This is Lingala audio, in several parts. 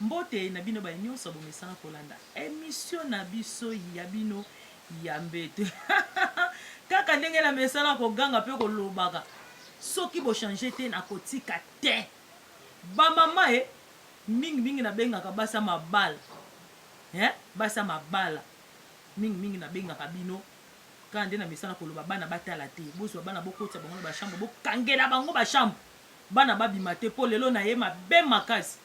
Mbote na bino baye nionso bomesana kolanda emission na biso ya bino ya mbeto kaka ndenge na mesana koganga pe kolobaka soki bo changer te nakotika te ba mama e mingi mingi nabengaka basi ya mabala eh basi ya mabala mingi mingi nabengaka bino kaka nde na mesana koloba bana batala te bozwa bana bokotisa bango na ba chambre bokangela bango ba chambre Bana babima te po lelo naye mabe makasi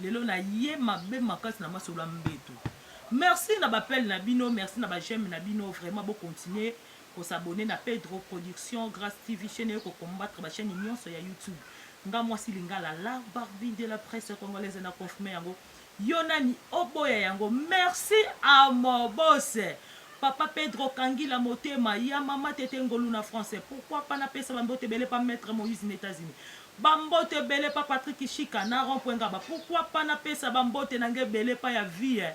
lelo naye mabe makasi na masolo ya mbetu merci na b'appel na bino merci na ba j'aime na bino vraiment bo continuer ko s'abonner na Pedro production grace TV chaine eye ko combattre ba chaine nionso ya YouTube nga mwasi lingala la Barbie de la presse congolaise na confirmer yango Yo nani oboya yango merci à mon boss papa Pedro kangila motema ya mama tete ngolu na France pourquoi pas na pesa ba mbote ebele pa maitre Moïse na Etats Unis ba mbote ebele pa Patrick Shika na rond point ngaba pourquoi pas na pesa ba mbote na nga ebele pa ya vie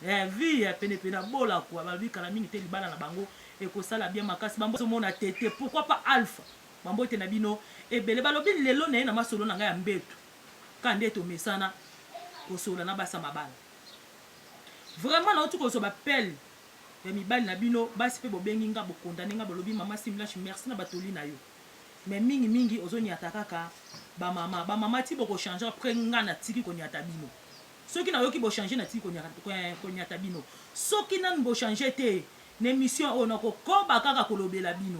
eh vie pene pene abola quoi balobi kala mingi te libala na bango ekosala bien makasi ba mbote mona tete pourquoi pas Alpha ba mbote na bino ebele balobi lelo na ye na masolo na nga ya mbetu Kaka nde tomesana kosolola na basi ya mabala. Vraiment nauti kozwa ba appel ya mibali na bino basi pe bobengi nga bo condamne nga bolobi mama sim blanche merci na ba toli na yo mais mingi mingi ozo niata kaka ba mama ba mama ti boko changer après nga na tiki koniata bino soki nayoki bo changer na tiki koniata bino soki nanu bo changer te na emission oyo nako koba kaka kolobela bino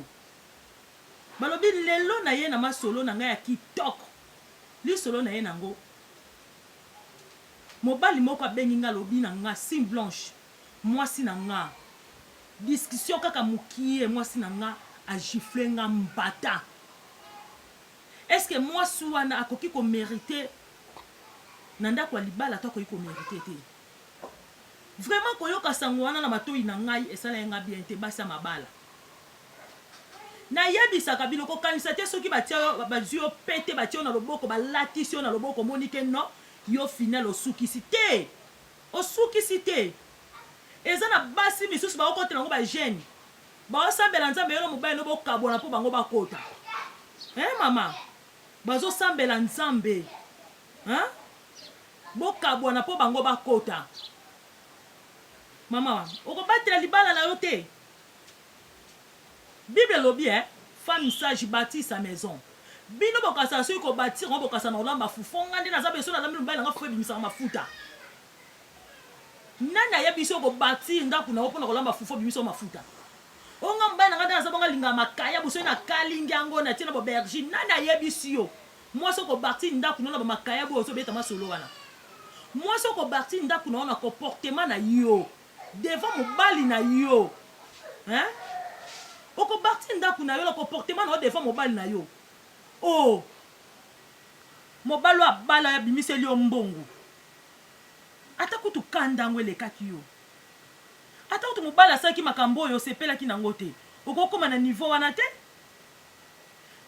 balobi lelo na ye na masolo na nga ya kitoko Lisolo naye nango mobali moko abengi nga alobi na nga sim blanche mwasi na nga discussion kaka mukie mwasi na nga a gifle nga mbata est ce que mwasi wana akoki ko merite na ndako ya libala to akoki ko merite te vraiment koyoka sango wana na matoyi na ngai esalaki nga bien te basi ya mabala Nayebisaka bino kokanisa te soki batia yo bazui yo pete batie yo na loboko balatisi yo na loboko omoni ke non yo final osukisi te osukisi te eza na basi misusu bakokotela yango ba jeune baosambela nzambe yo na mobali no bokabwana mpo bango bakota hein mama bazosambela nzambe hein bokabwana mpo bango bakota mama okobatela libala na yo te Bible elobi eh femme sage batit sa maison bino bokasaka soki ko batir yango bokasaka na kolamba fufu nga nde naza besoin nalambi mobali nanga fufu ebimisaka mafuta nani ayebisi yo ko batir ndaku na yo pona kolamba fufu ebimisa yo mafuta o nga mobali nanga nde naza bongo alingaka makayabu soki na kalingi yango na tie na bobergine nani ayebisi yo mwasi oko batir ndaku na yo na ba makayabu oyo ozobeta masolo wana mwasi oko batir ndaku na yo na comportement na yo Devant mobali na yo hein oko partir ndaku na yo na comportement na yo devant mobali na yo oh mobali oyo abala yo abimiseli yo mbongo ata kutu kanda yango elekaki yo ata kutu mobali asalaki makambo oyo osepelaki na yango te okokoma na niveau wana te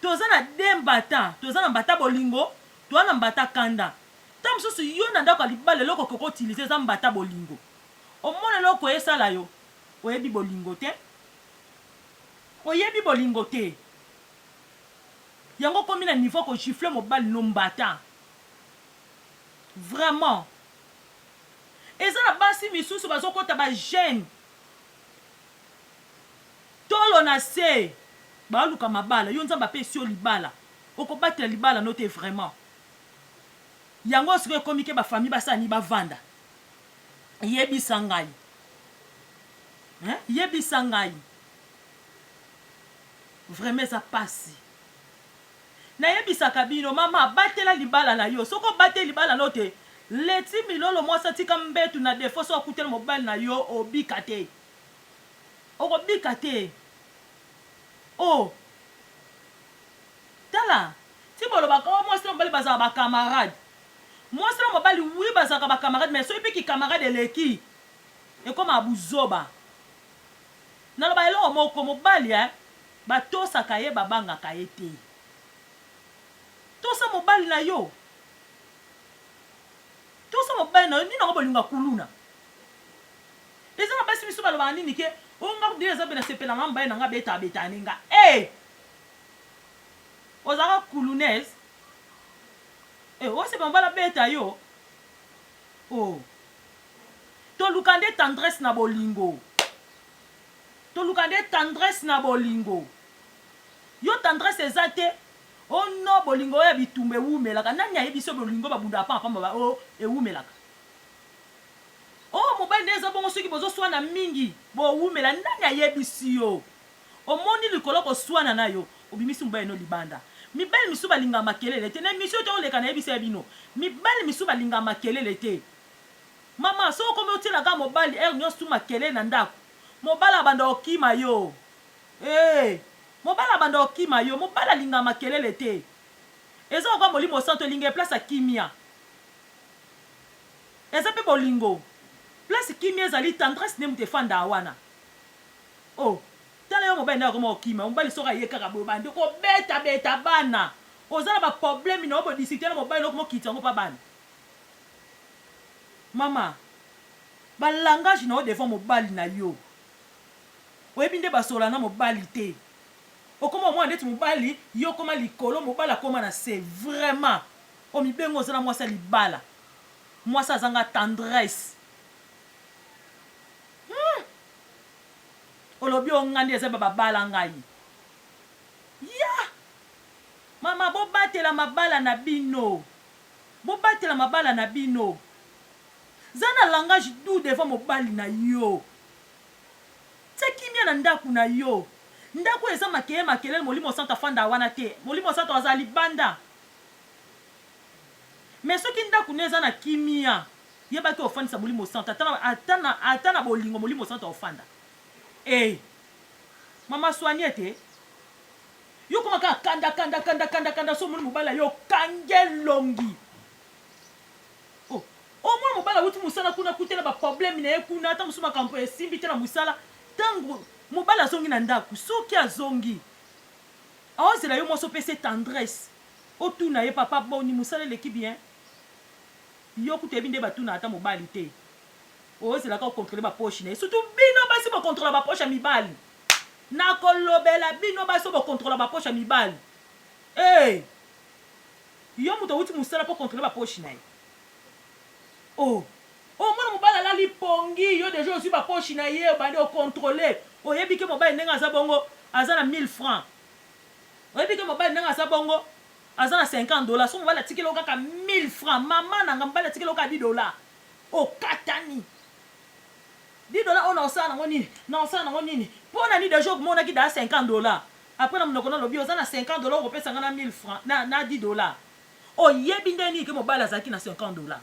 toza na de mbata toza na mbata bolingo toza na mbata kanda Tango mosusu yo na ndako ya libala eloko okoki ko utiliser eza mbata bolingo. Omona eloko esala yo? Oyebi bolingo te. Oyebi bolingo te. Yango okomi na niveau ya ko gifler mobali no mbata. Vraiment. Eza na basi misusu bazo kota ba jeune. Tolo na se. Baluka mabala. Yo Nzambe apesi yo libala. Okobatela libala no te vraiment. Yango sikoyo ekomi ke ba famille basala nini bavanda yebisa ngai hein yebisa ngai vraiment eza pasi nayebisaka bino mama batela libala na yo soki obateli libala no te leti milolo mwasi atika mbetu na defo soki akuteli mobali na yo obika te okobika te oh Tala, ti bolobaka oh mwasi na mobali bazalaka ba camarade. Mwasi na mobali oui bazalaka ba camarade mais soki pe ki camarade eleki ekomaka buzoba. Naloba eloko moko mobali eh batosaka ye babangaka ye te. Tosa mobali na yo. Tosa mobali na yo nini yango bolingo ya kuluna. Eza na basi misusu balobaka nini ke oh nga kutu eza pe nasepelaka na mobali na nga abetaka betaka ne nga eh! Ozalaka kulunaise? Eh osepela mobali abeta yo? Oh. Toluka nde tendresse na bolingo. Toluka nde tendresse na bolingo. Yo tendresse eza te? Oh non bolingo oyo ya bitumba ewumelaka. Nani ayebisi yo bolingo babundaka pamba pamba ba oh ewumelaka? Oh mobali nde eza bongo soki bozo swana mingi bowumela nani ayebisi yo? Omoni likolo koswana na yo obimisi mobali no libanda. Mibali misusu balingaka makelele te. Na emission to oleka nayebisa ya bino. Mibali misusu balingaka makelele te. Maman soki okomi otiela kaka mobali heure nionso tu makelele na ndaku mobali abanda kokima yo eeh mobali abanda kokima yo mobali alingaka makelele te eza lokola molimo santu elingaka place ya kimia eza pe bolingo place kimia ezali tendresse nde mutu efandaka wana oh tala yo mobali nde akoma kokima yo mobali soki aye kaka boye obandi kobeta beta bana oza na ba problème na yo bo discuter na mobali na yo okoma okitisa yango pa bana Mama, ba langage na yo devant mobali na yo, oyebi nde basolola na mobali te. Okoma komona ndeti mobali, yo okoma likolo, mobali akoma na se. Vraiment! Omibengi oza na mwasi ya libala. Mwasi azanga tendresse. Hum! Olobi o nga nde eza ba babala ngai. Ya! Mama, bobatela mabala na bino. Bobatela mabala na bino. Za na langage doux devant mobali na yo. Tia kimia na ndaku na yo. Ndaku oyo eza makeye makelele molimo santu afandaka wana te. Molimo santu azala libanda. Mais soki ndaku nayo eza na kimia, yeba ke ofandisa molimo santu ata na ata na ata na bolingo molimo santu akofanda. Eh! Mama soigne te. Yo okoma kaka kanda kanda kanda kanda kanda soki omoni mobali aye okangi elongi oh omona mobali awuti mosala kuna akuti na ba problème na ye kuna ata mosusu makambo esimbi te na mosala tango mobali azongi na ndako soki azongi aozela yo mwasi opesa ye tendresse otuna ye papa boni mosala eleki bien yo kutu oyebi nde batuna ata mobali te ozela kaka o controle ba poche na ye surtout bino basi bo controla ba poche ya mibali Nakolobela bino basi oyo bo controla ba poche ya mibali eh! Yo mutu owuti musala po controler ba poche na ye oh! Omona mobali alali pongi yo dejà ozui ba poche na ye obandi o controler oyebi ke mobali ndenge aza bongo aza na 1000 francs oyebi ke mobali ndenge aza bongo aza na 50 dollars soki mobali atikeli yo kaka 1000 francs mama na nga mobali atikeli yo kaka 10 dollars okatani 10 dollars oyo nakosala nango nini? Nakosala nango nini? Pona nini dejà omonaki daa 50 dollars après na munoko nalobi oza na 50 dollars okopesa nga na 1000 francs na na 10 dollars oyebi ndenge nini ke mobali azalaki na 50 dollars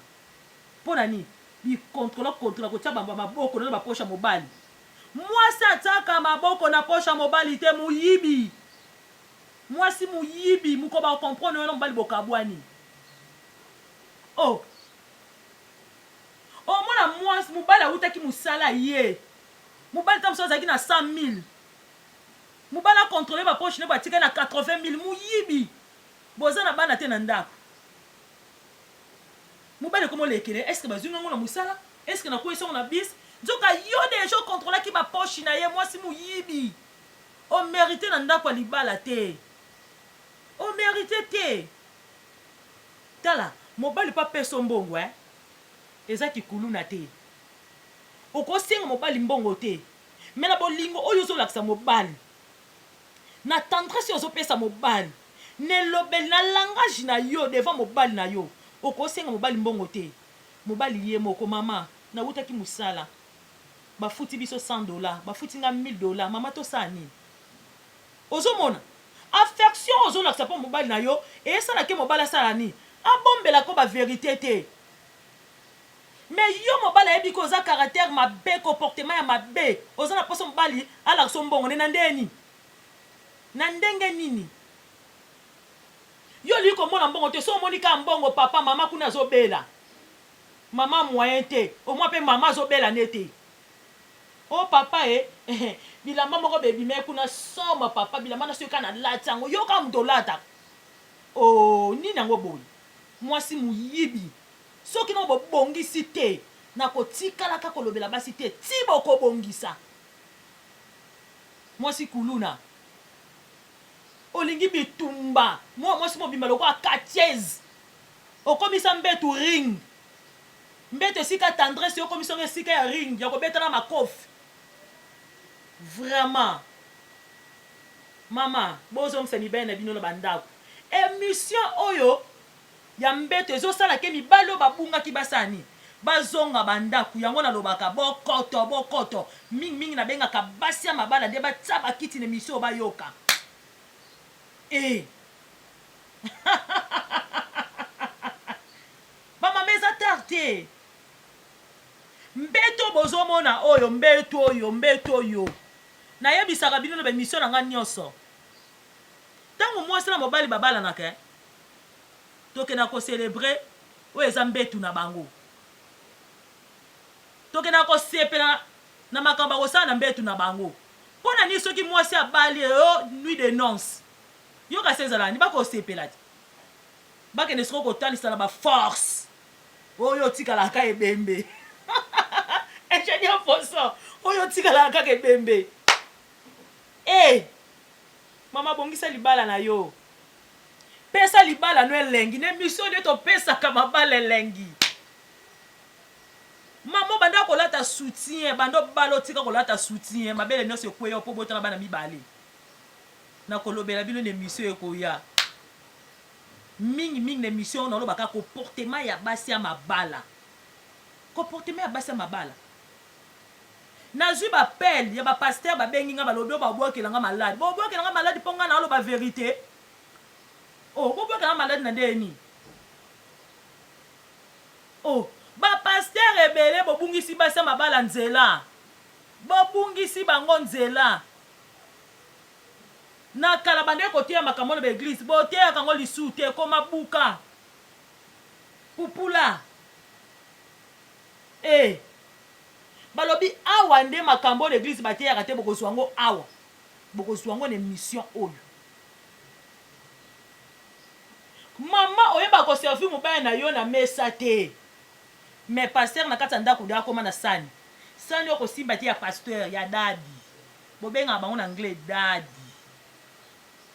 pona nini bi controla controla kotia ba maboko na ba poche ya mobali mwasi atiaka maboko na poche ya mobali te moyibi mwasi moyibi mokolo ba comprendre yo na mobali bokabwani oh Omona muasi mobali awutaki musala ye mobali tango mosusu azalaki na 100.000 mobali a controle ba poche naye atikali na 80.000 moyibi boza na bana te na ndaku mobali ekomi olekela ye est ce que bazui nga ngo na musala est ce que nakweyisi yango na bus nzoka yo dejà o controlaki ba poche na ye muasi moyibi o merite na ndaku ya libala te o merite te tala mobali po apesa yo mbongo eh Eza ki kuluna te. Okosenga mobali mbongo te mais na bolingo oyo ozo lakisa mobali, na tendresse oyo ozo pesa mobali, na elobeli, na langage na yo devant mobali na yo, okosenga mobali mbongo te. Mobali ye moko, mama na wutaki musala ba futi biso 100 dollars, ba futi nga 1000 dollars, mama tosala nini? Ozo mona affection oyo ozo lakisa po mobali na yo esala ke mobali asala nini? Abombela ko ba verite te. Mais yo mobali ayebi ke oza caractère mabe, comportement ya mabe, oza na posa mobali alakisa yo mbongo ne na ndenge nini? Na ndenge nini? Yo olingi komona mbongo te, soki omoni kaka mbongo papa, mama kuna azo bela, mama moyen te, omona pe mama azo bela ne te. Oh papa eh, bilamba moko bebima ye kuna somo papa, bilamba na soki kaka nalati yango, yo kaka moto olataka. Oh nini yango boye? Mwasi moyibi. Soki nano bobongisi te nako tikalaka kolobela basi te ti boko bongisa. Mwasi kuluna. Olingi bitumba. Mwa mwasi mobimba lokola kathiez. Okomisa mbetu ring. Mbeto esika tendresse yo okomisi yango esika ya ring ya kobetana makofi. Vraiment. Mama, bozongisa mibali na bino na ba ndaku. Emission oyo ya mbeto ezosala ke mibali oyo babungaki basala nini? Bazonga ba ndaku. Yango nalobaka bokoto bokoto. Mingi mingi nabengaka basi ya mabala nde batia ba kiti na emission oyo bayoka. Eh. Ba mama eza tard te. Mbeto bozomona oyo mbeto oyo mbeto oyo nayebisaka bino na ba emission na nga nioso tango muasi na mobali babalanaka eh tokendaka ko celebrer oyo eza mbetu na bango tokendaka kosepela na makambo bakosala na mbetu na bango pona nini soki muasi abali oh nuit de nonce yo kasi ezalaka nini bakosepela te Bakende sikoyo kotalisa na ba force oyo otikalaka kaka ebembe ingénieur Poso oyo otikalaka kaka ebembe eh mama bongisa libala na yo pesa libala no elengi na emission nde topesaka mabala elengi mama obanda kolata soutien banda obala otika kolata soutien mabele nyonso ekweya mpo obotana bana mibale nakolobela bino na emission ekoya Mingi mingi na emission oyo naloba kaka comportement ya basi ya mabala. Comportement ya basi ya mabala. Nazui ba appel ya ba pasteur babengi nga balobi oyo babwakela nga malade. Bobwakela nga malade po nga naloba verite? Oh bobwakela nga malade na ndenge nini? Oh ba pasteur ebele bobungisi basi ya mabala nzela. Bobungisi bango nzela. Na kala bandaki koteya makambo wana ba eglise boteyaka yango lisusu te ekoma buka pupula eh balobi awa nde makambo oyo na eglise bateyaka te bokozwa yango awa bokozwa yango na emission oyo mama oyeba ko servir mobali na yo na mesa te mais pasteur na kati ya ndako de akoma na sani sani oyo kosimba te ya pasteur ya dadi Bobengaka bango na anglais daddy.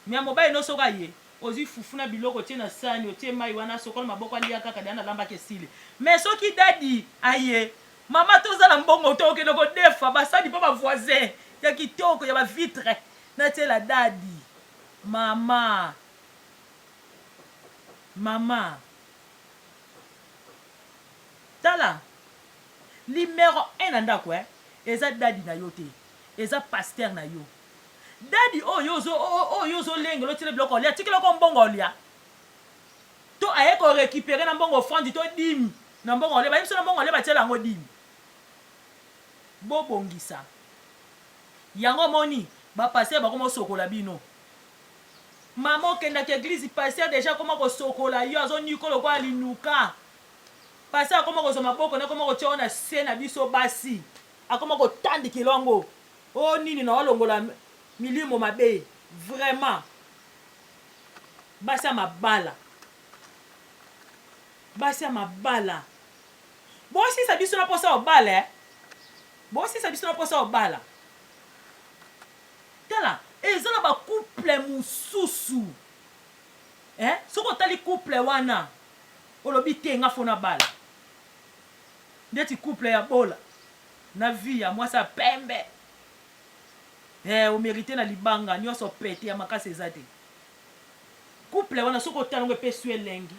Mais ya mobali no soki aye ozui fufu na biloko otie na sani otie mayi wana asokola maboko alia kaka deja nalambaki esili. Mais soki daddy aye mama toza na mbongo te okende kodefa ba sani pa ba voisin ya kitoko ya ba vitre natiela daddy. Mama mama tala Numero un na ndaku eh eza daddy na yo te eza pasteur na yo daddy oyo ozo oyo ozo lengela otiela biloko olia atikela ko mbongo olia to aye ko recuperer na mbongo offrande to dime na mbongo olia bayebi biso na mbongo olia batiela yango dime bobongisa yango omoni ba pasteur bakoma osokola bino mama okendaka eglise pasteur deja akoma kosokola yo azoniko lokola linuka Pasteur akoma kozwa maboko naye akoma kotia yango na se na biso basi akoma kotandikela yango oh nini na olongola milimo mabe vraiment basi ya mabala basi ya mabala bosisa biso na posa obala eh? bosisa biso na posa obala tala eza na ba couple mosusu eh? soki otali couple wana Olobi te nga faut nabala. Ndeti couple ya bola na viya mwasi ya pembe eh o merite na libanga nionso pete ya makasi eza te. Couple wana soki otali yango epesi yo elengi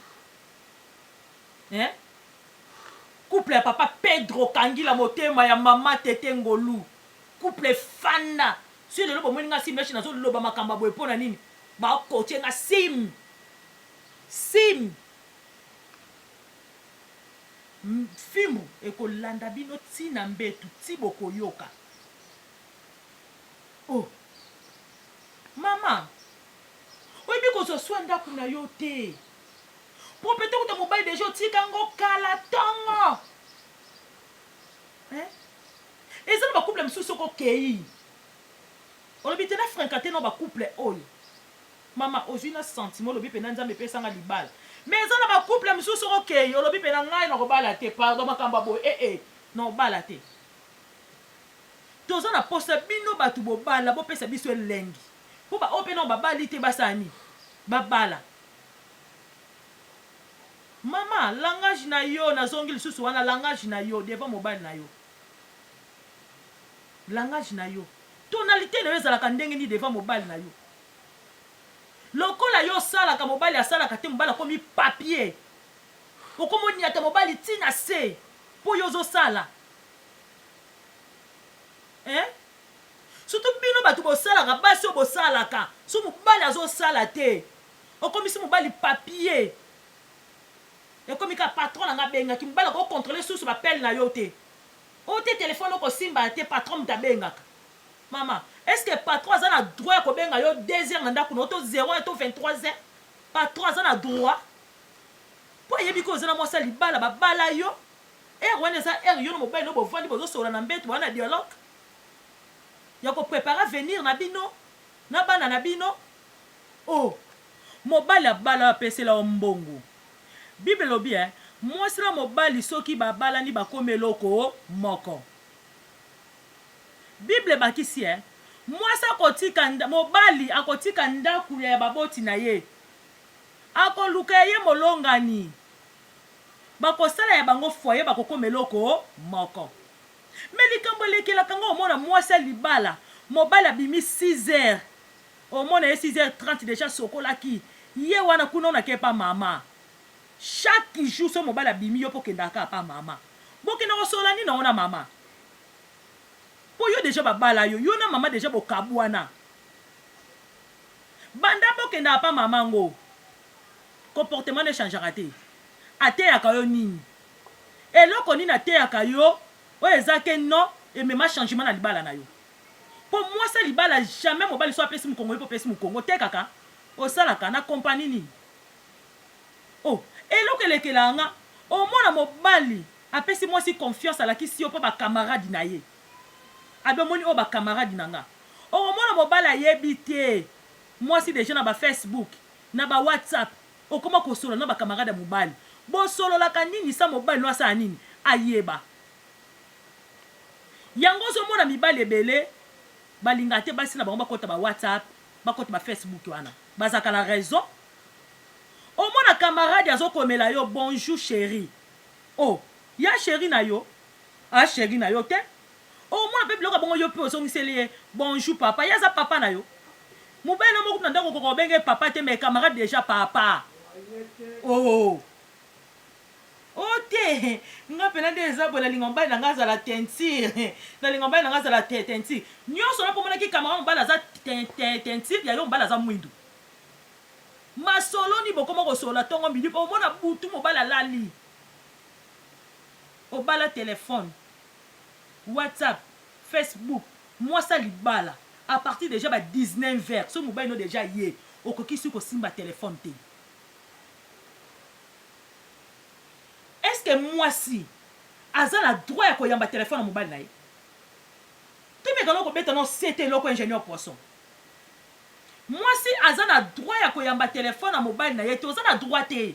eh couple ya papa Pedro kangila motema ya mama tete ngolu couple efanda soki lelo bomoni nga simleshi nazo loba makambo ya boye pona nini ba coache nga sim Sim fimbu ekolanda bino ti na mbetu ti bokoyoka oh mama oyebi kozwa soin ndaku na yo te propriete kuta mobali deja otika ngo kala tongo eh? eza na ba couple mosusu soki okei olobi te na frenkate na ba couple oyo Mama ozui na sentiment olobi pena nzambe pesa nga libala mais eza na ba couple misusu soki okeyi olobi pena ngai nako bala te pardon makambo ya boye eh eh nako bala te toza na posa bino batu bobala bopesa biso elengi po ba oyo pe nao babali te basala nini babala. Mama, langage na yo, nazongi lisusu wana, langage na yo devant mobali na yo. Langage na yo. Tonalite na yo ezalaka ndenge nini devant mobali na yo? Lokola yo osalaka, mobali asalaka te, mobali akomi papier. Okomi oniata mobali ti na se po yo ozosala. Hein? Surtout bino batu bosalaka, basi oyo bosalaka, soki mobali azosala te, okomisi mobali papier. Ekomi kaka patron na nga abengaki, mobali ako controler susu ba appel na yo te. Oyo te telephone oko simba te, patron mutu abengaka. Mama, est ce que patron aza na droit ya kobenga yo 2 heures na ndaku na yo to 0 heure to 23 heures? Patron aza na droit? Po ayebi ke oza na mwasi ya libala, ba bala yo. Heure wana eza heure yo na mobali no bovandi bozo solola na mbetu, boza na dialogue ya ko preparer avenir na bino na bana na bino. Oh! Mobali abala yo apesela yo mbongo. Bible elobi eh, mwasi na mobali soki babalani bakomi eloko moko. Bible ebakisi eh, mwasi akotika, mobali akotika ndaku ya baboti na ye, akoluka ya ye molongani, bakosala ya bango foyer, bakokoma eloko moko. Mais likambo elekelaka nga omona mwasi ya libala, mobali abimi 6 heures, omona ye 6 heures 30 dejà asokolaki, ye wana kuna ona ke epa mama. Chaque jour soki mobali abimi yo pe okendaka kaka pa mama. Bokenda kosolola nini yango na mama? Po yo dejà ba bala yo, yo na mama dejà bokabuana. Banda bokendaka pa mama ngo, comportement no echangeaka te. Ateyaka yo nini? Eloko nini ateyaka yo oyo eza ke non emema changement na libala na yo? Po mwasi ya libala jamais mobali soki apesi mokongo yo pe opesi mokongo, otekaka? Osalaka na compagnie nini? Oh eloko elekelaka nga omona mobali apesi mwasi confiance alakisi yo pa ba camarade na ye abi omoni oyo ba camarade na nga okomona mobali ayebi te mwasi dejà na ba Facebook na ba WhatsApp okoma kosolola na ba camarade ya mobali bosololaka nini sa mobali no asala nini ayeba yango ozomona mibali ebele balingaka te basi na bango bakota ba WhatsApp bakota ba Facebook wana bazalaka na raison Omona camarade azo komela yo bonjour cherie oh ya cherie na yo ah cherie na yo te omona pe biloko ya bongo yo pe ozongiseli ye bonjour papa ye aza papa na yo mobali na moko kutu na ndako okoka kobenge ye papa te mais camarade dejà papa oh oh te nga pena nde eza boye nalinga mobali na nga azala teinture nalinga mobali na nga azala teinture nionso wana po omonaki camarade mobali aza teinture ya yo mobali aza mwindu Masolo nini bokoma kosolola tongo midi po omona butu mobali alali obala telephone WhatsApp Facebook mwasi ya libala a partir dejà ba 19 heures soki mobali no dejà aye okoki su kosimba telephone te est ce que mwasi aza na droit ya koyamba telephone ya mobali na ye tomeka no kobeta no sete eloko ingenieur poisson Mwasi aza na droit ya koyamba telephone ya mobali na ye te oza na droit te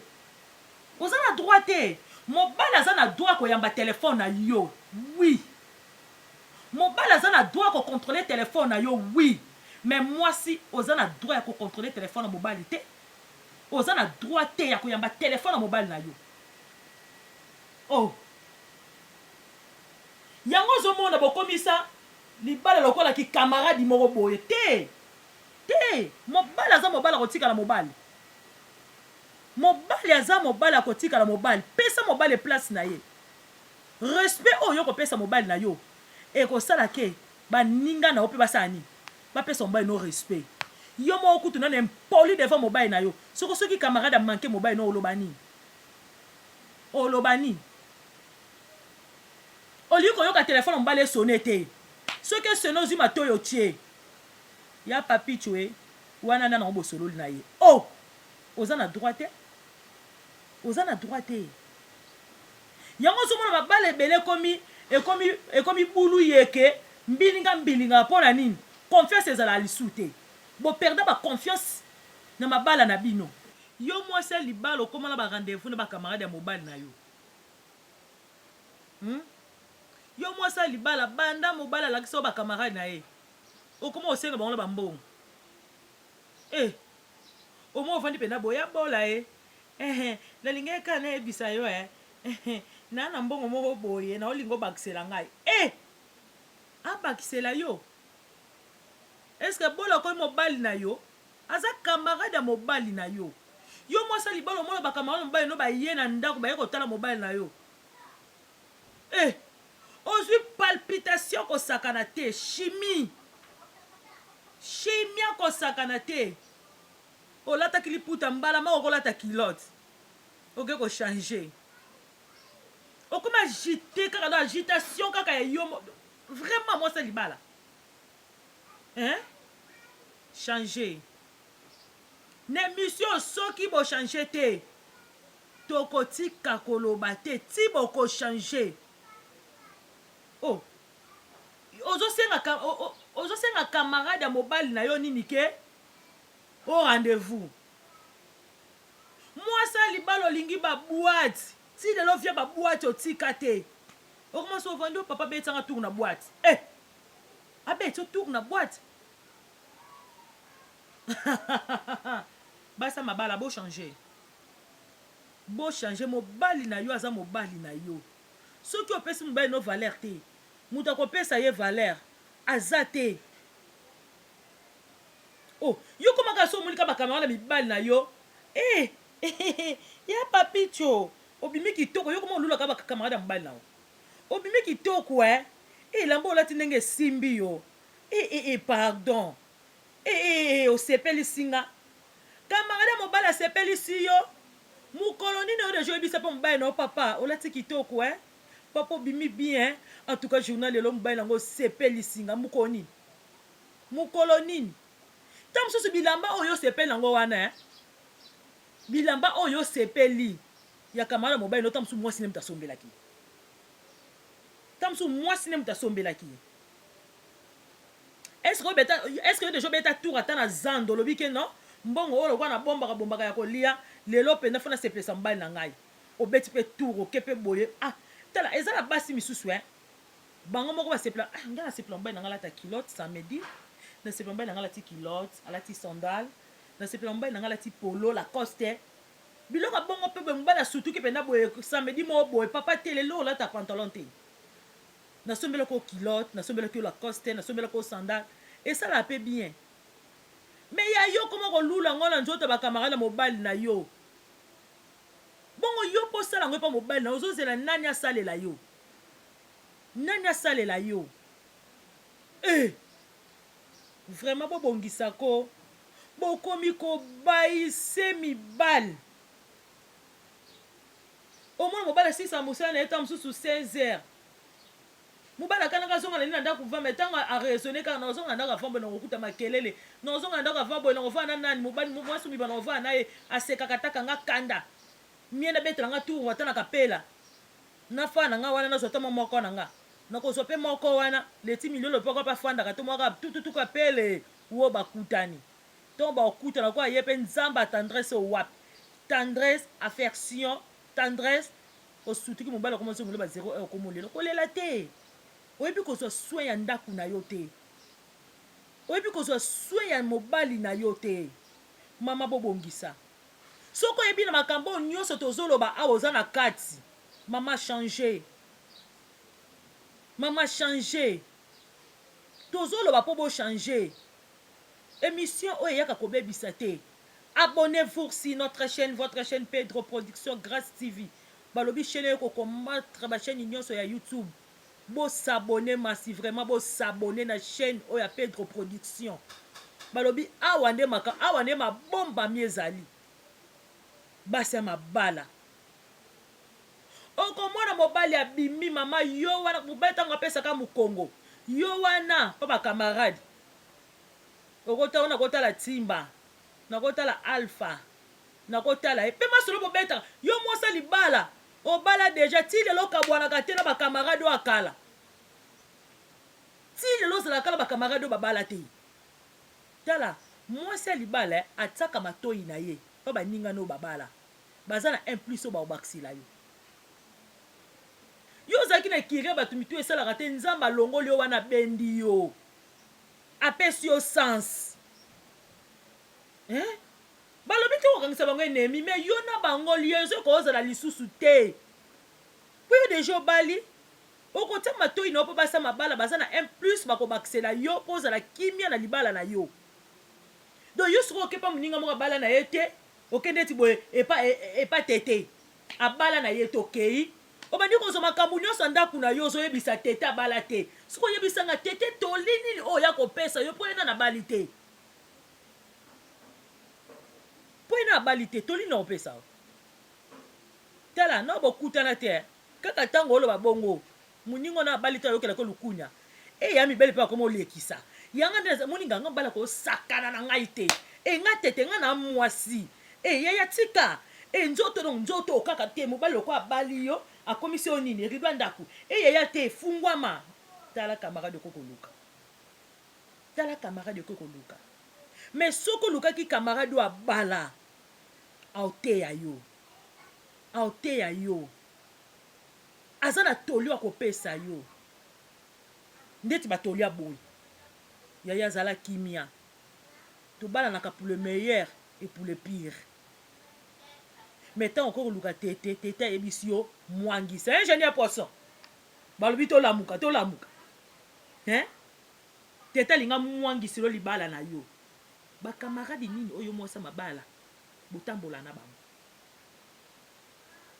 oza na droit te mobali aza na droit ya koyamba telephone na yo oui mobali aza na droit ya ko controler telephone na yo oui mais mwasi oza na droit ya ko controler telephone ya mobali te oza na droit te ya koyamba telephone ya mobali na yo oh yango ozomona bokomisa Libala lokola ki camarade moko boye te te mobali aza mobali akotikala mobali mobali aza mobali akotikala mobali pesa mobali place na ye respect oyo okopesa mobali na yo ekosala ke baninga na yo pe basala nini bapesa mobali no respect yo moko kutu nanu impoli devant mobali na yo soko soki camarade a manque mobali no oloba nini oloba nini Olingi koyoka telephone ya mobali e sonne te soki e sonne ozui matoyi otie ya papitsho e wana nani yango bosololi na ye oh oza na droit te oza na droit te yango ozomona mabala ebele ekomi ekomi ekomi bulu yeke mbilinga mbilinga mpo na nini confiance ezalaka lisusu te bo perda ba confiance na mabala na bino yo mwasi ya libala okoma na ba rendez-vous na ba camarade ya mobali na yo Hum yo mwasi ya libala banda mobali alakisa yo ba camarade na ye okoma kosenga bango na ba mbongo eh omoi ovandi pena boye abola ye eh. Nalingaki kaka nayebisa yo eh, naa na mbongo moko boye naolinga obakisela ngai. Eh! Abakisela yo? Est-ce que Bola akomi mobali na yo? Aza camarade ya mobali na yo. Yo mwasi ya libala omona ba camarade ya mobali no baye na ndako baye kotala mobali na yo. Eh! Ozwi palpitation kosakana te, chimie. Chimie kosakana te. Olataki liputa mbala moko okolata culotte. Oke ko changer. Okomi agite kaka na agitation kaka ya yo vraiment mwasi ya libala. Hein? Changer. Na emission soki bo changer te toko tika koloba te ti boko changer. Oh ozo senga ozo senga camarade ya mobali na yo nini ke au rendez-vous. Mwasi ya libala olingi ba boite ti lelo via ba boite otika te. Okoma so ovandi oh papa betisa nga tour na boite. Eh! Abeti yo tour na boite? Basi ya mabala bo changer. Bo changer mobali na yo aza mobali na yo. Soki opesi mobali no valeur te, mutu akopesa ye valeur aza te. Oh, yo koma kaka so omoni kaka ba camarade ya mibali na yo eh ya papitsho obimi kitoko yo koma olula kaka ba camarade ya mobali na yo. Obimi kitoko eh elamba olati ndenge esimbi yo eh eh eh pardon eh eh eh osepelisi nga camarade ya mobali asepelisi yo mukolo nini oyo dejà oyebisa pe mobali na yo papa olati kitoko eh papa obimi bien en tout cas journal lelo mobali na nga osepelisi nga mukolo nini mukolo nini tango mosusu bilamba oyo osepeli na ngo wana eh bilamba oyo osepeli ya camarade ya mobali na yo tango mosusu mwasi nde moto asombelaki ye tango mosusu mwasi nde moto asombelaki ye est ce que obeta est ce que yo dejà obeta tour ata na zando olobi ke non mbongo oyo lokola na bombaka bombaka ya kolia lelo mpenza fo nasepelisa mobali na ngai obeti mpe tour oke mpe boye ah tala eza na basi misusu eh bango moko basepela ah ngai nasepela mobali na ngai alata culotte samedi nasepela mobali na ngai alati culotte alati sandale nasepela mobali na ngai alati polo lacoste Biloko ya bongo pe boye mobali asutuki penda boye samedi moko boye papa te lelo olata pantalon te nasombelaki yo culotte nasombelaki yo lacoste nasombelaki yo sandale esalaka pe bien mais ya yo okoma kolula yango na nzoto ya ba camarade ya mobali na yo bongo yo pe osala yango epa mobali na yo ozozela nani asalela yo nani asalela yo eh Vraiment bo bongisa ko bokomi ko bayise mibali omona mobali asilisaka mosala na ye tango mosusu 16 heures mobali akanaka azonga na nini na ndako va mais ntango a raisonne kaka nakozonga na ndako avant boye nakokuta makelele nakozonga na ndako avant boye nakovanda na nani mobali mwasi mobiba nakovanda na ye asekaka ata kanga kanda mie nabetela nga tour ata na kapela nafanda na nga wana nazwa ata mwa moko na nga Nakozwa pe moko wana leti milolo pe pe afandaka to mwaka tututu ka pele wo bakutani tongo bakokutana ko aye pe nzambe ya tendresse oyo wapi tendresse affection tendresse osutuki mobali akoma ozongela ba zero heure okomi olela kolela te oyebi kozwa soin ya ndaku na yo te oyebi kozwa soin ya mobali na yo te mama bobongisa soki oyebi na makambo oyo nyonso tozoloba awa oza na kati mama change Mama changer tozo loba po bo changer emission oyo eyaka kobebisa te abonnez vous sur notre chaine votre chaine Pedro production grace TV balobi chaine oyo eko combattre ba chaine nionso ya YouTube bo s'abonner massivement bo s'abonner na chaine oyo ya Pedro production balobi awa nde maka awa nde mabombami ezali basi ya mabala Okomona mobali abimi mama yo wana mobali tango apesaka mukongo yo wana pa ba camarade okota nakotala timba nakotala alpha nakotala ye pe masolo bobetaka yo mwasi ya libala obala deja ti lelo okabwanaka te na ba camarade oyo ya kala ti lelo ozalaka na ba camarade oyo babala te tala mwasi ya libala atiaka matoyi na ye pa baninga no babala Baza na un plus oyo bakobakisela yo. Yo ozalaki na ecurie batu mitu esalaka te nzambe alongoli yo wana abendi yo apesi yo sens hein? Balobi te kokangisa bango ennemi mais yo na bango liaison ekozala lisusu te. Po yo dejà obali, okotia matoyi na yo po basi ya mabala baza na un plus bakobakisela yo po ozala kimia na libala na yo. Donc yo sikoyo oke pa muninga moko abala na ye te, oke ndeti boye epa epa tete abala na ye te okeyi obandi kozwa makambu nionso ya ndaku na yo ozoyebisa tete abala te. Sikoyo yebisa nga tete toli nini oyo ye akopesa yo po ye nanu abali te? Po ye nanu abali te toli nini akopesa yo? Tala nao bokutana te eh. Kaka tango oloba bongo muninga wana abali te ayokelaka yo lukunya eh ya mibali pe bakoma olekisa yanga nde naza moninga nga mobali akosakana na ngai te eh nga tete nga na mwasi eh yaya tika eh nzoto donc nzoto oyo kaka te mobali lokola abali yo akomisi yo nini rideau ya ndaku eh yaya te fungwama tala camarade okoki koluka tala camarade okoki koluka mais soki olukaki camarade oyo abala aoteya yo aoteya yo aza na toli oyo akopesa yo ndeti ba toli ya boye yaya zala kimia tobalanaka pour le meilleur et pour le pire mais tango okoki koluka tete tete ayebisi yo mwangisa hein genie ya poisson balobi tolamuka tolamuka hein tete alinga mwangisilo libala na yo ba camarade nini oyo mwasi ya mabala botambola na bango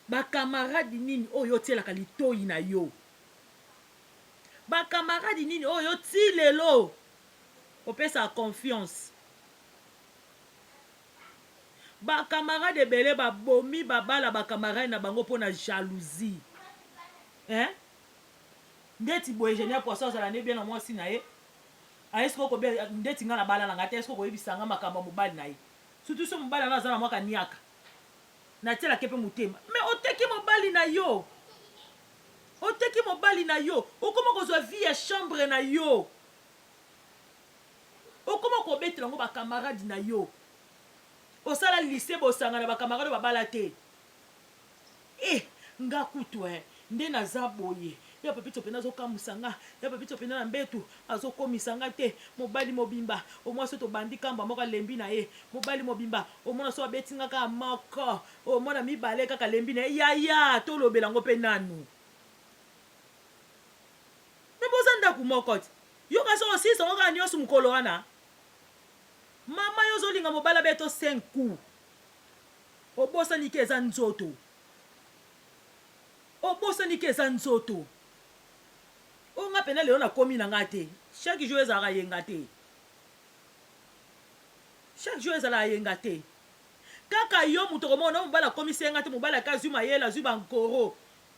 Ba camarade nini oyo otielaka litoyi na yo? Ba camarade nini oyo ti lelo opesaka confiance? Ba camarade ebele ba bomi ba bala ba camarade na bango pona jalousie. Hein? Ndeti boye Genia Poisson azala ne bien na mwasi na ye. Aye sikoyo kobe ndeti nga na bala na nga te, aye sikoyo koyebisa nga makambo ya mobali na ye. Surtout soki mobali yango aza na mwa kaniaka. Natielaka ye pe motema. Mais oteki mobali na yo. Oteki mobali na yo. Okoma kozwa vie ya chambre na yo. Okoma kobetela yango ba camarades na yo. Osala lycee bosangana ba camarades oyo babala te. Eh nga kutu eh nde naza boye ya papitsho pena azo kamuisa nga ya papitsho pena na mbetu azo komisa nga te mobali mobimba omona soki tobandi kamba moko alembi na ye mobali mobimba omona soki abeti nga kaka moko omona mibale kaka alembi na ye yaya tolobela ngo pe nanu mais boza ndaku moko te yo kasi osilisa ngo kaka nionso mukolo wana mama yo ozolinga mobali abeto 5 coups Obosani ke eza nzoto. Obosani ke eza nzoto. Oh nga pena lelo nakomi na nga te. Chaque jour ezalaka yenga te. Chaque jour ezalaka yenga te. Kaka yo moto okomona mobali akomisi ye nga te, mobali ake azwi mayele, azwi ba nkoro,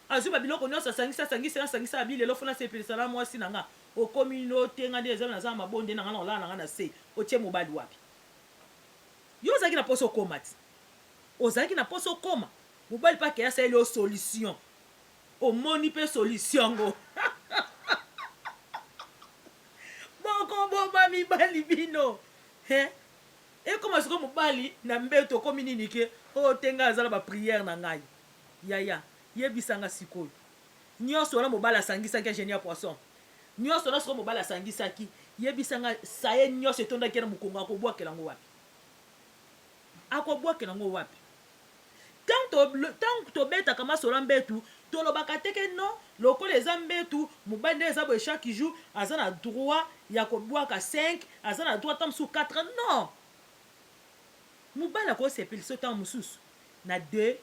azwi ba biloko nionso asangisi asangisi asangisi abi lelo faut nasepelisa na mwasi na nga. Okomi no te nga nde eza naza na mabonde na nga nakolala na nga na se. Otie mobali wapi? Yo ozalaki na posa okoma ti. Ozalaki na posa okoma. Mobali pe akeyi asaleli yo solution. Omoni pe solution ngo. Boko boma mibali bino. He? Ekoma sikoyo mobali na mbeto okomi nini ke oh te ngai aza na ba prière na ngai. Yaya, yebisa nga sikoyo. Nionso wana mobali asangisaki ingenieur poisson. Nionso wana sikoyo mobali asangisaki, yebisa nga saye nionso etondaki ye na mokongo akobwakela ngo wapi? Akobwakela ngo wapi? Tango tango tobetaka masolo ya mbetu, tolobaka te ke non lokola eza mbetu, mobali nde eza boye chaque jour aza na droit ya kobwaka 5, aza na droit tango mosusu 4, non! Mobali akosepelisa yo tango mosusu na 2,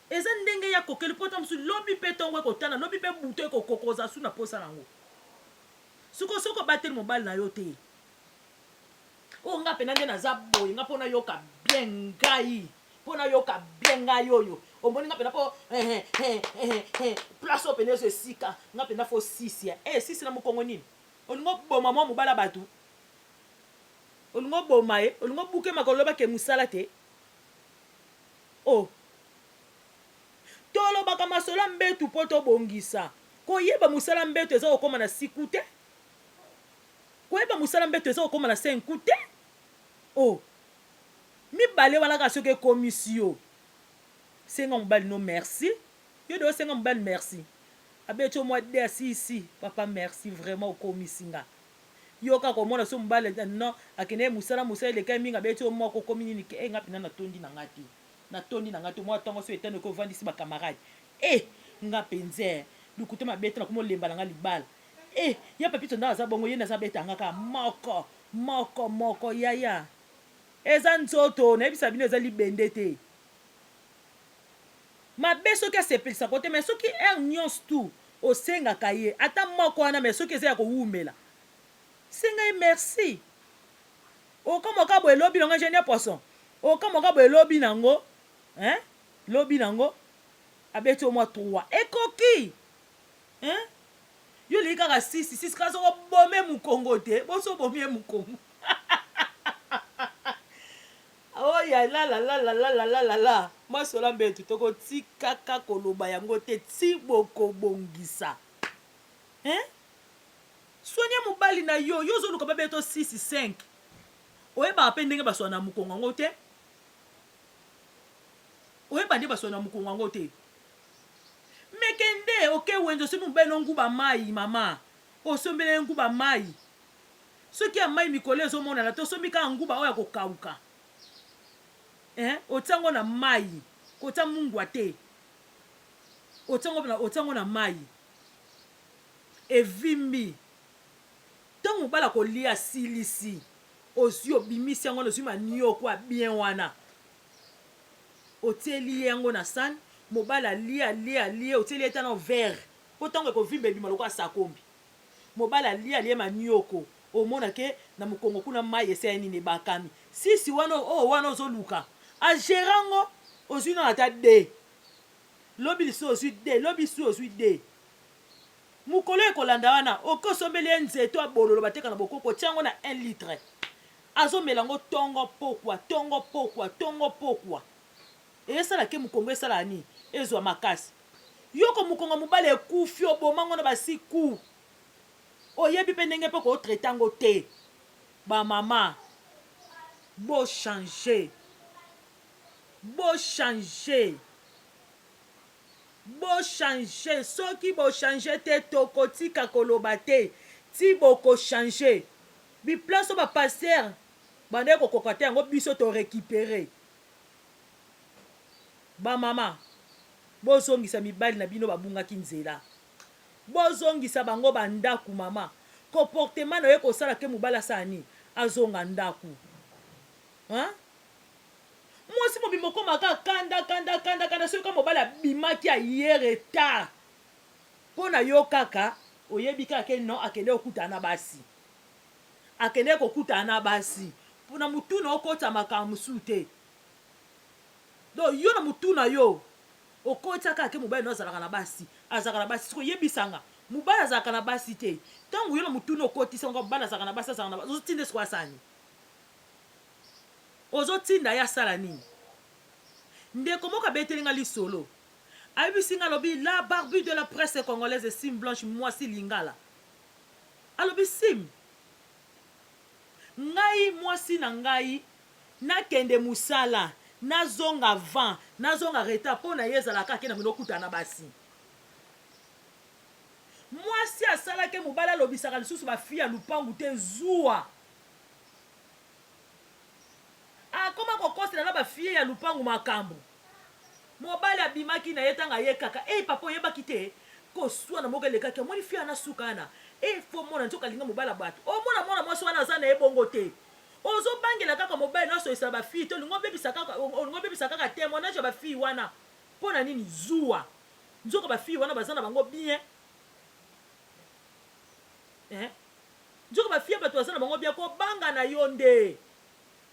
Eza ndenge ye akokeli po ta mosusu lobi pe tongo ekotana lobi pe butu ekokoka ozala su na posa na ngo sikoyo soki obateli mobali na yo te oyo nga pena nde naza boye nga po nayoka bien ngai po nayoka bien ngai oyo omoni nga pena po eh, eh, eh, eh, place oyo pena ezo esika nga pena fo sisi eh, sisi na mokongo nini olingi oboma mwa mobali ya bato olingi oboma ye olingi obuke makolo loba ke mosala te Oh. Tolobaka masolo ya mbetu po tobongisa. Koyeba mosala ya mbetu eza kokoma na siku te. Koyeba mosala ya mbetu eza kokoma na senku te. Oh. Mibale wana kaka soki ekomisi yo. Senga mobali no merci. Yo de osenga mobali merci. Abeti yo mwa de asisi. Papa merci vraiment okomisi nga. Yo kaka omona so mobali non akende mosala mosala eleka ye mingi abeti yo moko okomi nini ke eh nga penza natondi na nga te natondi na nga te omona tongo so etani oke ovandisi ba camarade eh nga penza eh lokuta mabe te nakomi olemba na nga libala eh ya papito nde aza bongo ye nde aza beta nga kaka moko moko moko yaya eza nzoto nayebisa bino eza libende te mabe soki asepelisaka yo te mais soki heure nionso tout osengaka ye ata moko wana mais soki eza ya kowumela senga ye merci okamwa kaka boye lobi nango ingenieur poisson okamwa kaka boye lobi nango hein lobi nango abeti yo mwa 3 ekoki hein yo olingi kaka 6 6 kaka soko obome mokongo te boso obomi ye mokongo Oya lalalalalalalalala masolo ya mbetu toko tikaka koloba yango te ti boko bongisa hein soigne mobali na yo yo ozo luka ba beto 6 5 oyebaka pe ndenge ba soignaka mukongo yango te oyeba nde ba soignaka mukongo yango te mais kende oke wenze osombi mobali no nguba mayi mama osombela ye nguba mayi Soki ya mayi mikolo ezo monana te osombi kaka nguba oyo ya kokawuka eh otia ngo na mayi kotia mungwa te otia ngo otia ngo na mayi evimbi tango mobali akolia asilisi ozui obimisi yango wana ozui manioko ya bien wana otieli ye yango na sani mobali alie alie alie otieli ye ata na verre po tango ekovimba ebima lokola sakombi Mobali alie alie manioko omona ke na mukongo kuna mayi esali nini ebakami sisi wana oyo wana ozo luka a gera ngo ozui nanu ata deux lobi lisusu ozui deux lobi lisusu ozui deux mukolo ekolanda wana oke osombeli ye nzete ya bololo bateka na bokoko otie yango na un litre azomela yango tongo pokwa tongo pokwa tongo pokwa esala ke mukongo esala nini ezua makasi Yo ko mukongo mobali ekufi oboma ngo na ba si coup oyebi pe ndenge pe ko traite ngo te ba mama bo changer bo changer bo changer soki bo changer te toko tika koloba te ti boko changer bi place oyo ba pasteur bandaki kokoka te yango biso to recuperer Ba mama bozongisa mibali na bino babungaki nzela bozongisa bango ba ndaku mama comportement nayo ekosala ke mobali asala nini azonga ndaku hein mwasi mobimba okoma kaka kanda kanda kanda kanda soki kaka mobali abimaki aye retard mpo na yo kaka oyebi kaka ke non akende kokutana na basi akende kokutana na basi mpo na motu na okotisa makambo mosusu te Donc yo na mutu na yo okotisa kaka ke mobali no azalaka na basi azalaka na basi sikoyo yebisa nga mobali azalaka na basi te tango yo na mutu no okotisa ngo mobali azalaka na basi azalaka na basi ozo tinda sikoyo asala nini ozo tinda ye asala nini ndeko moko abeteli nga lisolo ayebisi nga alobi la barbu de la presse congolaise sim blanche mwasi lingala alobi sim ngai mwasi na ngai Nakende musala nazonga avant nazonga retard po na ye ezalaka kaka ke na bino okutana na basi. Mwasi asalaki mobali alobisaka lisusu ba fille ya lupangu te zuwa. Akoma kokosela na ba fille ya lupangu makambu. Mobali abimaki na ye tango aye kaka eh papa oyebaki te koswana moko elekaki omoni fille wana suka wana eh faut mona nzoka alinga mobali ya batu omona mwana mwasi wana aza na ye bongo te. Ozo bangela kaka mobali nayo asolisa na ba fille te olingi obebisa kaka olingi obebisa kaka temoignage ya ba fille wana pona nini zuwa nzoka ba fille wana baza na bango bien eh nzoka ba fille ya batu baza na bango bien kobanga na yo nde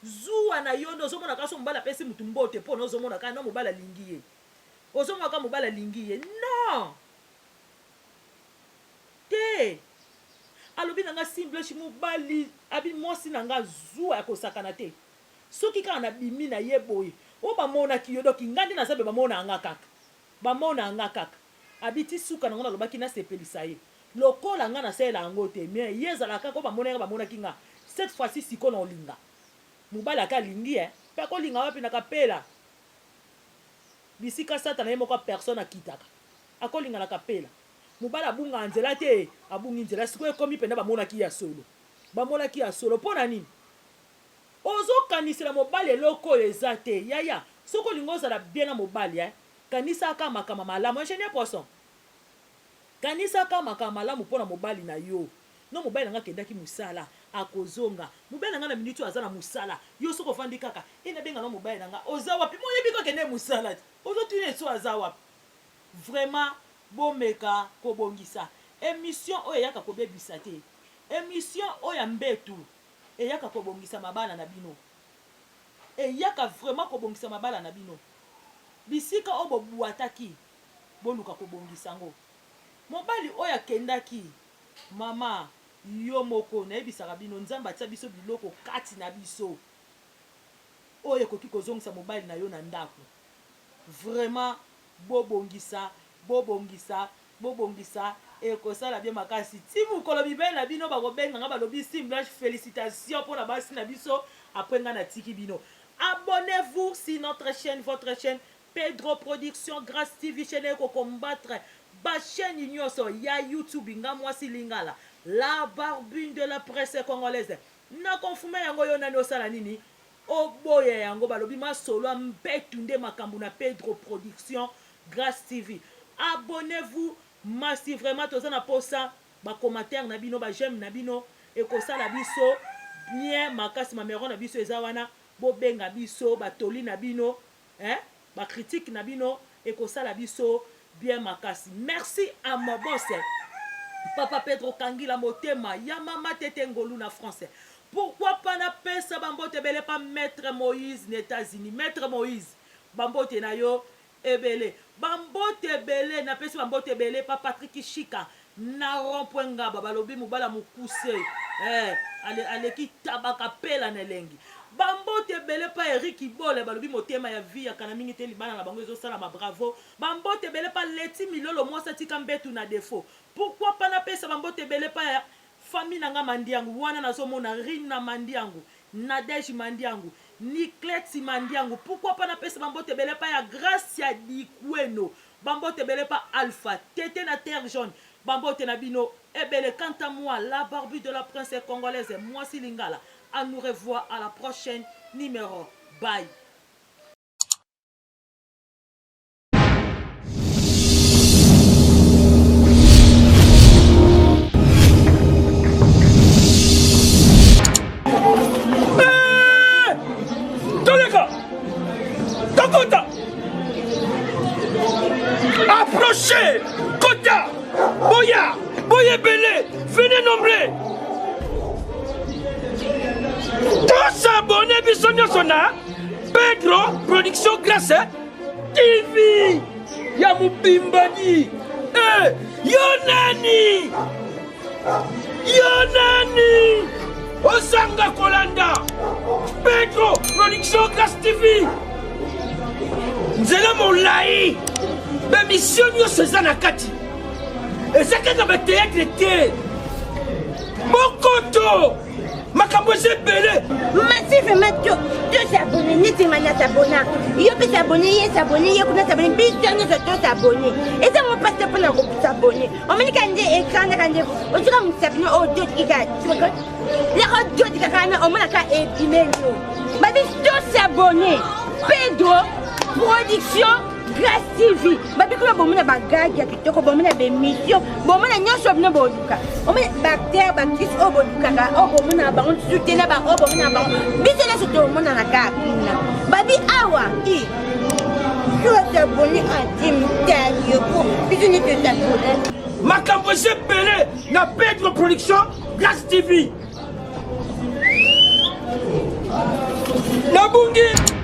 zuwa na yo nde ozomona kaka so mobali apesi mutu mbote pona ozomona kaka no mobali alingi ye ozomona kaka mobali alingi ye non Te alobi na nga sim blanche mobali abi mwasi na nga zuwa ya kosakana te soki kaka na bimi na ye boye oyo ba monaki yo donc nga nde naza boye ba monaka nga kaka ba monaka nga kaka abi ti suka na ngo nalobaki na sepelisa ye lokola nga nasalela yango te mais ye ezalaka kaka oyo ba monaki nga ba monaki nga cette fois ci sikoyo na olinga mobali ata alingi eh pe akolinga wapi na kapela bisika satana ye moko personne akitaka akolinga na kapela Mobali abungaka nzela te, abungi nzela sikoyo ekomi penza bamonaki ya solo. Bamonaki ya solo. Mpo na nini? Ozokanisela mobali eloko oyo eza te. Yaya, soki olingi ozala bien na mobali eh, kanisaka makambo malamu. Ingenieur Poisson, kanisaka makambo malamu mpo na mobali na yo. Non, mobali na nga akendaki mosala, akozonga. Mobali na nga na minute oyo aza na mosala. Yo soki ofandi kaka, eh nabenga na mobali na nga, oza wapi? Moyebi ko akende mosala te. Ozotuna ye soki aza wapi? Vraiment, bomeka kobongisa. Emission oyo eyaka kobebisa te. Emission oyo ya mbetu eyaka kobongisa mabala na bino. Eyaka vraiment kobongisa mabala na bino. Bisika oyo bobuataki, boluka kobongisa yango. Mobali oyo akendaki, mama yo moko nayebisaka bino Nzambe atia biso biloko kati na biso oyo ekoki kozongisa mobali na yo na ndaku. Vraiment bobongisa, bobongisa Bobongisa ekosala bien makasi ti mukolo mibali na bino bakobenga nga balobi sim blanche felicitations pona basi na biso après nga natiki bino abonnez vous sur notre chaîne votre chaîne Pedro production grace TV chaîne eko combattre ba chaîne nioso ya YouTube nga mwasi lingala la barbune de la presse congolaise na confume yango yo nani osala nini Oboya yango balobi masolo ya mbetu nde makambu na Pedro production grace TV abonnez vous massivrement toza na posa ba commentaire na bino ba j'aime na bino ekosala biso bien makasi mamero na biso eza wana bobenga biso ba toli na bino eh ba critique na bino ekosala biso bien makasi merci à mon boss papa Pedro kangila motema ya mama tete ngolu na France pourquoi pas na pesa ba mbote ebele pa maître Moïse na États-Unis maître Moïse ba mbote na yo ebele ba mbote ebele na pesi ba mbote ebele pa Patrick Shika na rond point ngaba balobi mobala mokuse eh, ale, aleki tabaka pela na elengi bambote ebele pa Eric Ibole balobi motema ya vie ya kana mingi te libala na bango ezosalama bravo bambote ebele pa Leti Milolo mwasi atika mbetu na defaut pourquoi pas napesa bambote ebele pa ya famille na nga Mandiangu wana nazomona Rina Mandiangu Nadège Mandiangu Nicleti Mandiangu pourquoi pas napesa bambote ebele pa ya Gracia Dikweno Ba mbote ebele pa Alpha tete na terre jaune ba mbote na bino ebele quant à moi la barbue de la princesse congolaise mwasi lingala à nous revoir à la prochaine numero bye. Toleka Tokota Approchez Kota Boya Boyebele Venez nombreux Tosabone biso nyonso na Pedro Production Grace TV ya mobimbani eh, yo nani Yo nani ozanga kolanda Pedro Production Grace TV nzela molai bemisio nyonso eza na kati eza kaka bateatre te bokoto makambo eza ebele massivement to s'abonner neti nga na s'abonna yo mpe s'abonner ye s'abonner ye kuna s'abonner biso nyonso to s'abonner eza ngo mpasi te mpona kosabonner omoni kaka nde écran kaka nde otika mosapi no oyo dotiki kaka yaka doti kaka wana omonaka ebimeli yo babi to s'abonner pedro production Grace TV babi kuna bomona bagage ya kitoko bomona bemission bomona nyonso bino boluka omona baacteur baactrice oyo bolukaka oyo bomonaka bango lisusu te na baoyo bomonaka bango biso nyonso tomonana kaka kuna babi awa i tosabone antimtalioko biso nyonso tosabone makambo eza ebele na pedro production Grace TV nabungi.